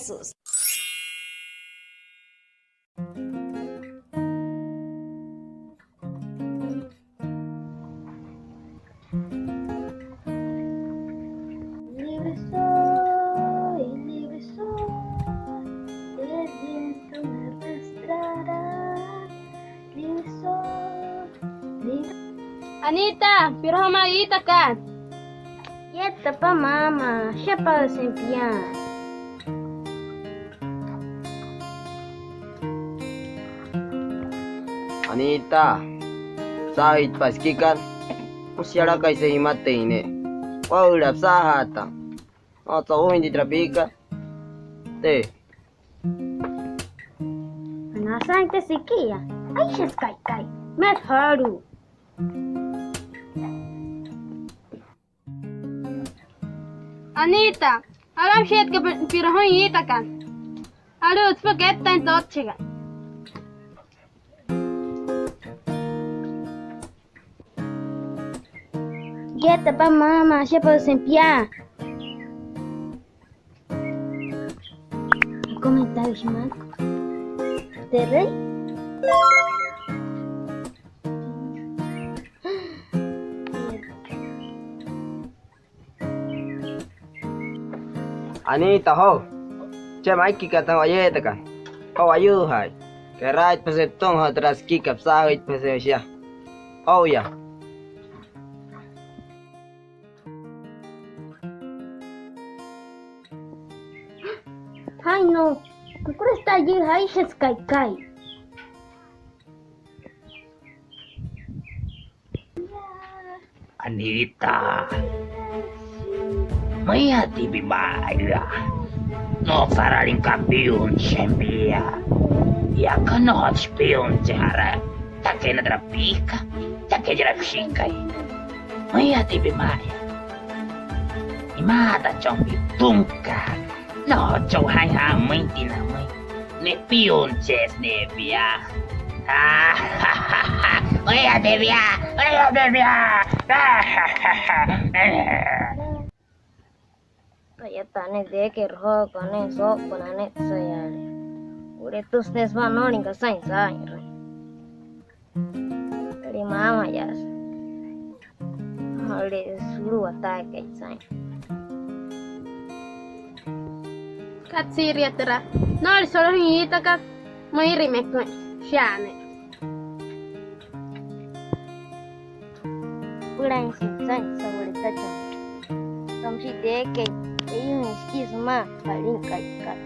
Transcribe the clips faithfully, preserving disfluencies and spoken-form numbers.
Jesús. Libre soy, libre soy, el viento me arrastrará. Libre soy, libre. Anita, piruju'u ma'i iitakat. Ye'etapa maama, shia paüsü pia. Anita, püsaajüitpa sikikat, müsü yalakaise jimatüin ne'e. Waa'ülaa püsaajaata. No'otsü o'uuinjatüin türa piikat. Tee. Anasaain tü sikiya. Aishase ka'ikai. Met jaaluu. Anita, alamüshi eetka pi-, pirujuin iitakat. Alu'u süpüla kettaain totchiga. Ye'etapa maama, shia paüsü pia. Comentario, Marco. ¿Te rey? Anita, joo. Shia maikkikat tü waye'etaka. Joo, ayuujai. Keraaitpa sütüma joo türa sikikat, püsaajüitpa shia. Joo yaa. Ay, no. Kukurasa taya, aishase ka'ikai. Anita, müinjatüipi maa'aya. No'usa'a aralinka piunchein pia. Yaa aka nnojotsü piunchejara. Taküin türa piikat, taküin türa püshikai. Müinjatüipi maa'aya. Nimaata chon pitunka. Nnojotsü o'u jaa'in jaa'in müin tia namüin. Ne'e piuncheesü ne'e pia. Müinjatüipi pia, müinjatüipi pia. Tayataa ne'e deekai rojookot ne'e soo'opünaa ne'e tü sayaale. Wuletüsü ne'e sümaa nnojolin kasain saa'inrüin. Lee maamayaasü. Nnojole suluwataakai saa'in. Katsüiria türa. Nnojole solojein iitakat, müinrüin meküin. Shia ne'e. Süpüla aa'injachin saa'in tü sa'waletakat. Tamüshii tü eekai eiyuuin shikii sümaa jalinka'ikat.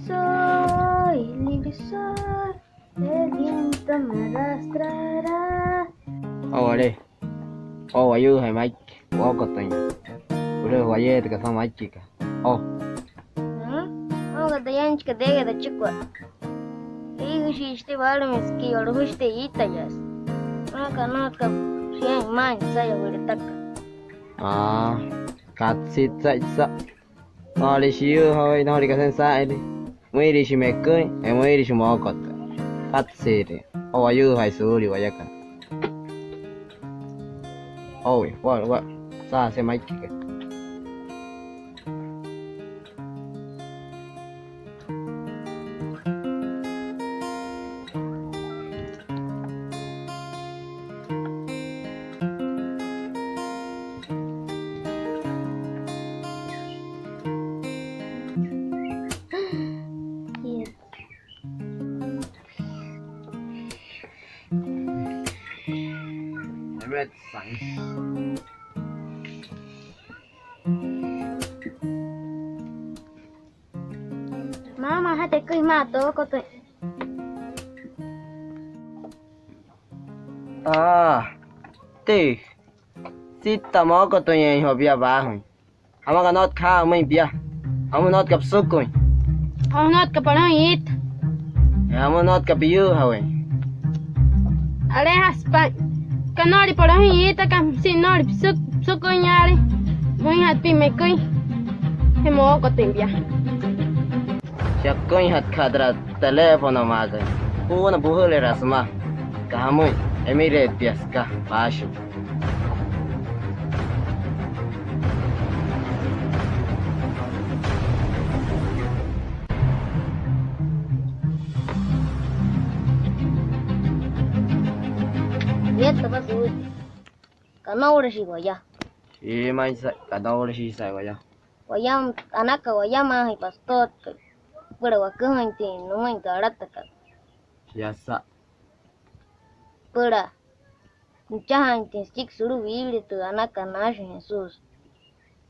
Soy, libre soy, el viento me arrastrará. Owale. Oo, wayuujai maiki, wookotüin. Sulu'u waye'etaka sümaa maikika. Oo. Ookata yainjachikai teekai tachikua. Eijüshii shia tü waalüin siki, o'lojüshi taya iitayaasü. Aka, aka, shiain maa'in tü sa'waletakat. Aa, katsüitsaitsa. Nnojole shiyuujaweein, nnojole kasain saa'inrüin. Müinrishi meküin je müinrishi mookotüin. Katsüiria. Oo, wayuujai suulia wayakana. Oo, wa, wa, saase maikika. Evet, sayın. Maama, ajatü eküin sümaa tookotüin. Aa, tüü. Süttaa mookotüinjee joo pia paajüin. ¿Jamaka notka jaa'u pümüin pia? ¿Jamüin notka püsüküin? ¿Jamüin notka poloin iita? ¿Jamüin notka piyuujaweein? Alejasü paa'in. Aka nnojolüin polojüin iitakat, müsia nnojolüin püsü, püsüküinjale. Müinjatü pia meküin je mookotüin pia. Shia aküinjatka'a türa teléfono ma'aka, juu'una pujüleera sümaa. Aka jamüin, emireerü pia süka paashii. Jia, tü pastor, kanoulashii waya. Shia ma'i, kanoulashii saa'in waya. Waya, anaka wayamaajüin pastorkai süpüla waküjüinjatüin nümüin tü alatakat. Shia sa. Süpüla nüchajaainjatüin süchiki sulu'u Biblia tü anakat naashin Jesús.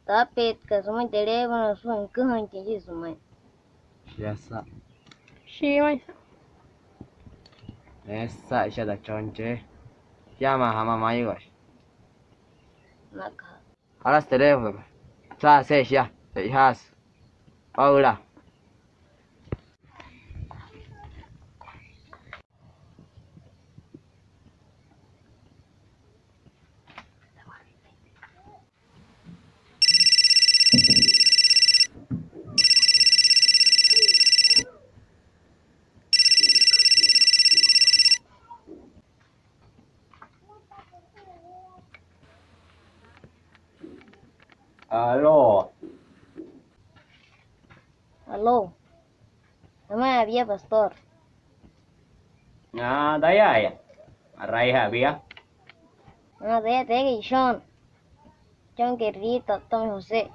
Tü apeetkat sümüin teléfono süpüla nüküjüinjatüin shia sümüin. Shia sa. Shia ma'i. Eesü sa, shia tachonchee. Shiamaa jamaa maiwa. Naka. Alasü teléfono. Saasü shia, che'ojaasü. Paa'u laa. Aló. Aló. Jama'aya pia, pastor. Aa, tayaaya. A'raija'a pia. Aa, taya, taya Kishon. Kishon Kerrito, Tommy José.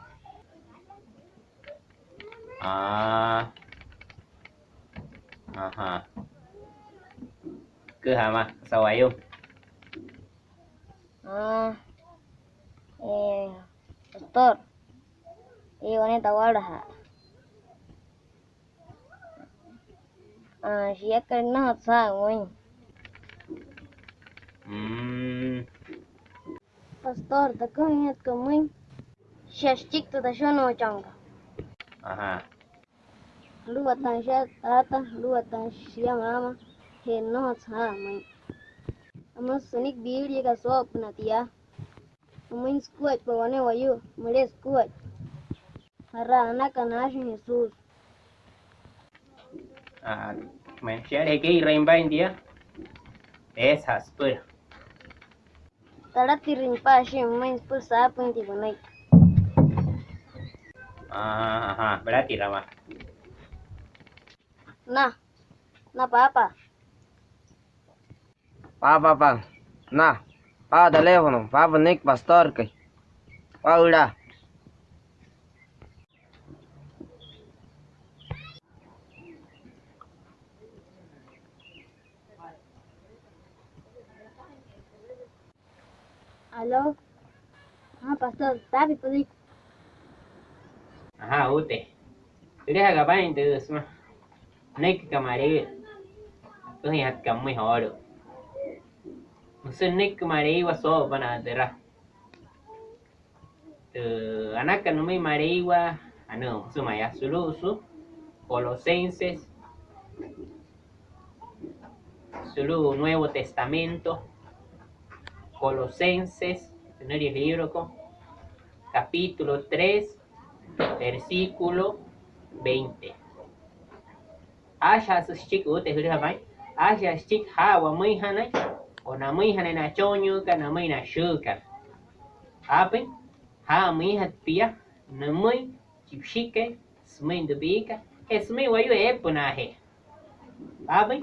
Aa. Ajá. Eküjaa mma, kasa wayuu. Aa, eh, pastor, eh, wane tawalajaa. Aa, shiakat nnojotsü ja'üin. Mm. Pastor, taküjüinjatü jümüin. Shia süchiki tü tashunuuchonka. Ajá. Aluwataain shia taata, aluwataain shia mama, je nnojotsü ja'üin. Jamüsü sünüiki Bibliakat soo'opünaa tia. Jamüin, sukuaippa wane wayuu müle'e sukuaippa. Ja'raa anaka naashin Jesús. Aa, ma'i, shiale kee'ireein paa'in tia. Eesü süpüla. Talatirüin paashii pümüin süpüla saapüin tia pünüiki. Aa, ajá, pülatira mma. Na, na, paapa. Paapa, paapa. Na, paapa teléfono, paapa nünüiki pastorkai. Paa'u laa. Aló. Aa, pastor, taapi pünüiki. Ajá, uute. Jülüjaka paa'in tü sümaa nünüikikat Maleiwa, aküjüinjatkat pümüin joolu'u. Müsü nünüiki Maleiwa soo'opünaa türa. Tü anakat nümüin Maleiwa, anuu, müsü mayaa, sulu'u Colosenses, sulu'u Nuevo Testamento, Colosenses, sünülia librokat, capítulo tres, versículo veinte. Aashajasü süchiki, uute, jülüja ma'i. Aashajasü süchiki jaa wamüinjanain o namüinjanain na achonyookana, namüin na ashüükana. Aapüin, jaa'amüinjatü pia nümüin chi püshikai sümüin tü piikat je sümüin wayuu eepünaajee. Aapüin,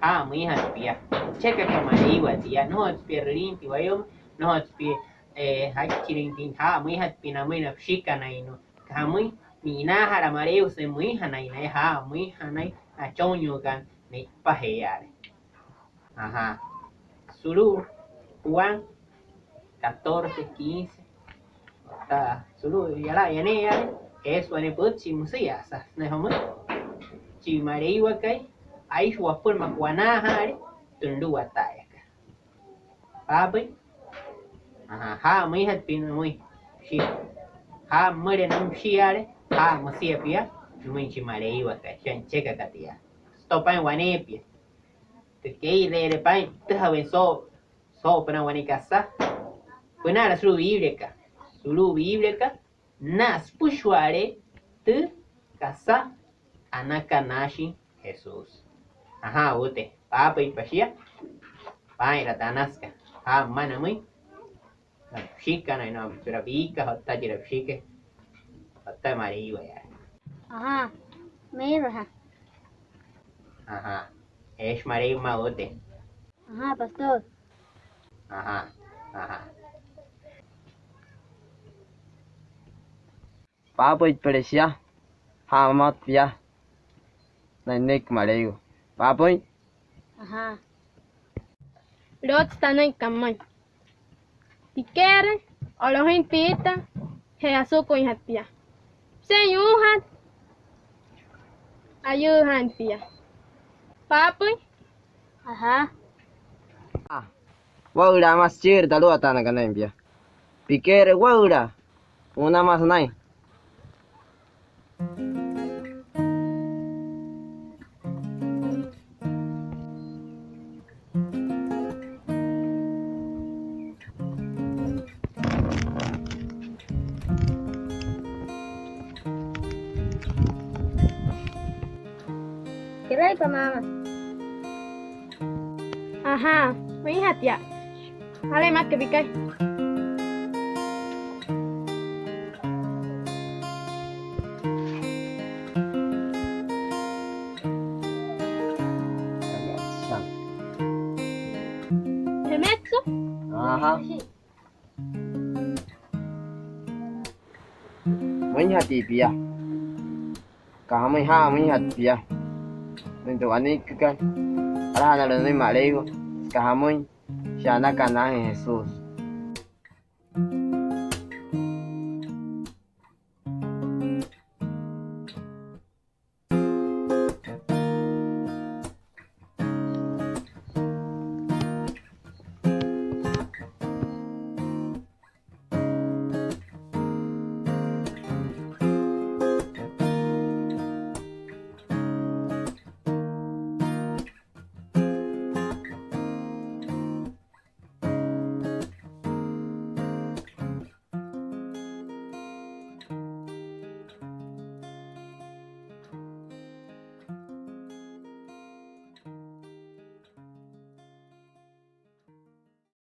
jaa'amüinjatü pia. Süchekaka Maleiwa tia. Nnojotsü pia rülinti wayuu, nnojotsü pia, eh, jaichirüinti. Jaa'amüinjatü pia namüin na püshikanain nuu. Jamüin, ni'inaajala Maleiwa sünain müinjanain naya, jaa'amüinjanain na achonyookana ne'ipajeeyaale. Ajá. Sulu'u Juan catorce quince. Otta sulu'u yala'aya ne'e yaale, eesü wane pütchi müsüya'asa sünain jümüin: Chi Maleiwakai, aishua apüla maa aka wanaajaale tü nuluwataayakat. Paapüin. Ajá, jaa'amüinjatü pia nümüin shia. Jaa pümüle nümüin shiale, jaa müsia pia nümüin chi Maleiwakai. Shia nüchekaka tia. Sütto'o paa'in waneepia. Tü kee'ireere paa'in pütüjawaain soo'opünaa soo'opünaa wane kasa pünaala sulu'u Bibliakat, sulu'u Bibliakat, na süpüshua'ale tü kasa anaka naashin Jesús. Ajaa, uute, paapüitpa shia. Paa'inra tü anasükat. Ajaa, mma namüin. Na püshikana, na püshikana, otta chira püshike. Otta Maleiwa yaa. Ajaa, meerü ajaa. Ajaa, eeshi Maleiwa mma uute. Ajaa, pastor. Ajaa, ajaa. Paapüitpale shia, ja'amat pia na nünüiki Maleiwa. Paapüin. Ajaa. Lotsa tanüiki kamüin. Pikeere o'lojüin tiita, je asukuinjatü pia. Püse'in uujat, ayuujaain pia. Paapüin. Ajaa. Wa'ülaa ama süchiirü taluwataanakanain pia. Pikeere wa'ülaa, u'unaa ama sünain. Keraipa, maama. Ajaa, müinjatia. Alema aka pikai. Emetsu. Ajaa. Müinjatia pia. Süka jamüin, jaa, müinjatü pia. Nünüiki tü wane anikkükat. Alajanale nünüiki Maleiwa. Süka jamüin, shia anakaja naajüin Jesús.